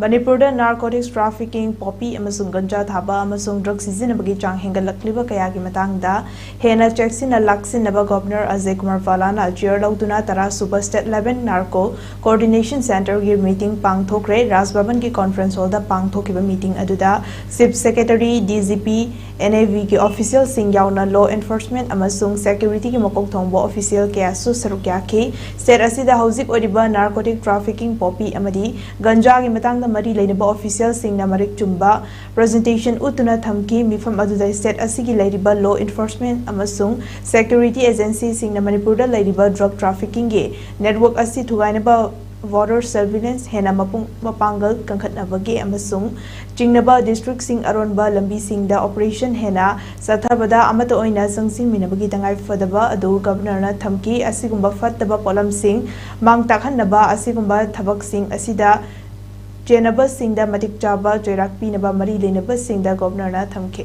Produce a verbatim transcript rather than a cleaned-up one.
ꯃꯅꯤꯄꯨꯔꯗ narcotics trafficking, poppy ꯑꯃꯁꯨꯡ ꯒꯟꯖꯥ ꯊꯥꯕ ꯑꯃꯁꯨꯡ drug ꯁꯤꯖꯤꯟꯅꯕꯒꯤ ꯆꯥꯡ ꯍꯦꯟꯒꯠꯂꯛꯂꯤꯕ ꯀꯌꯥꯒꯤ ꯃꯇꯥꯡꯗ ꯍꯦꯟꯅ ꯆꯦꯛꯁꯤꯟꯅ ꯂꯥꯛꯁꯤꯟꯅꯕ Governor Ajay Kumar Bhalla ꯅ chair ꯂꯧꯗꯨꯅ ꯇꯔꯥ ꯁꯨꯕ State Level Narco Coordination Centre ꯒꯤ meeting ꯄꯥꯡꯊꯣꯛꯈ꯭ꯔꯦ꯫ ꯔꯥꯖ ꯚꯕꯟꯒꯤ conference hall ꯗ ꯄꯥꯡꯊꯣꯛꯈꯤꯕ meeting ꯑꯗꯨꯗ Chief Secretary, D G P, N A V ꯒꯤ official ꯁꯤꯡ ꯌꯥꯎꯅ law enforcement ꯑꯃꯁꯨꯡ security ꯒꯤ ꯃꯀꯣꯛ ꯊꯣꯡꯕ official ꯀꯌꯥꯁꯨ ꯁꯔꯨꯛ ꯌꯥꯈꯤ꯫ State ꯑꯁꯤꯗ ꯍꯧꯖꯤꯛ ꯑꯣꯏꯔꯤꯕ narcotic trafficking, poppy ꯑꯃꯗꯤ ꯒꯟꯖꯥꯒꯤ ꯃꯇꯥꯡꯗ ꯃꯔꯤ ꯂꯩꯅꯕ official ꯁꯤꯡꯅ ꯃꯔꯤꯛ ꯆꯨꯝꯕ presentation ꯎꯠꯇꯨꯅ ꯊꯝꯈꯤ꯫ ꯃꯤꯐꯝ ꯑꯗꯨꯗ state ꯑꯁꯤꯒꯤ ꯂꯩꯔꯤꯕ law enforcement ꯑꯃꯁꯨꯡ security agency ꯁꯤꯡꯅ ꯃꯅꯤꯄꯨꯔꯗ ꯂꯩꯔꯤꯕ drug trafficking ꯒꯤ network ꯑꯁꯤ ꯊꯨꯒꯥꯏꯅꯕ, border surveillance ꯍꯦꯟꯅ ꯃꯄꯨꯡ ꯃꯄꯥꯡꯒꯜ ꯀꯟꯈꯠꯅꯕꯒꯤ ꯑꯃꯁꯨꯡ ꯆꯤꯡꯅꯕ district ꯁꯤꯡ ꯑꯔꯣꯟꯕ ꯂꯝꯕꯤꯁꯤꯡꯗ operation ꯍꯦꯟꯅ ꯆꯠꯊꯕꯗ ꯑꯃꯠꯇ ꯑꯣꯏꯅ ꯆꯪꯁꯤꯟꯃꯤꯟꯅꯕꯒꯤ ꯇꯉꯥꯏ ꯐꯗꯕ ꯑꯗꯨ Governor ꯅ ꯊꯝꯈꯤ꯫ ꯑꯁꯤꯒꯨꯝꯕ ꯐꯠꯇꯕ ꯄꯣꯠꯂꯝꯁꯤꯡ ꯃꯥꯡ ꯇꯥꯛꯍꯟꯅꯕ, ꯑꯁꯤꯒꯨꯝꯕ ꯊꯕꯛꯁꯤꯡ ꯑꯁꯤꯗ ꯆꯦꯟꯅꯕꯁꯤꯡꯗ ꯃꯇꯤꯛ ꯆꯥꯕ ꯆꯩꯔꯥꯛ ꯄꯤꯅꯕ ꯃꯔꯤ ꯂꯩꯅꯕꯁꯤꯡꯗ Governor ꯅ ꯊꯝꯈꯤ꯫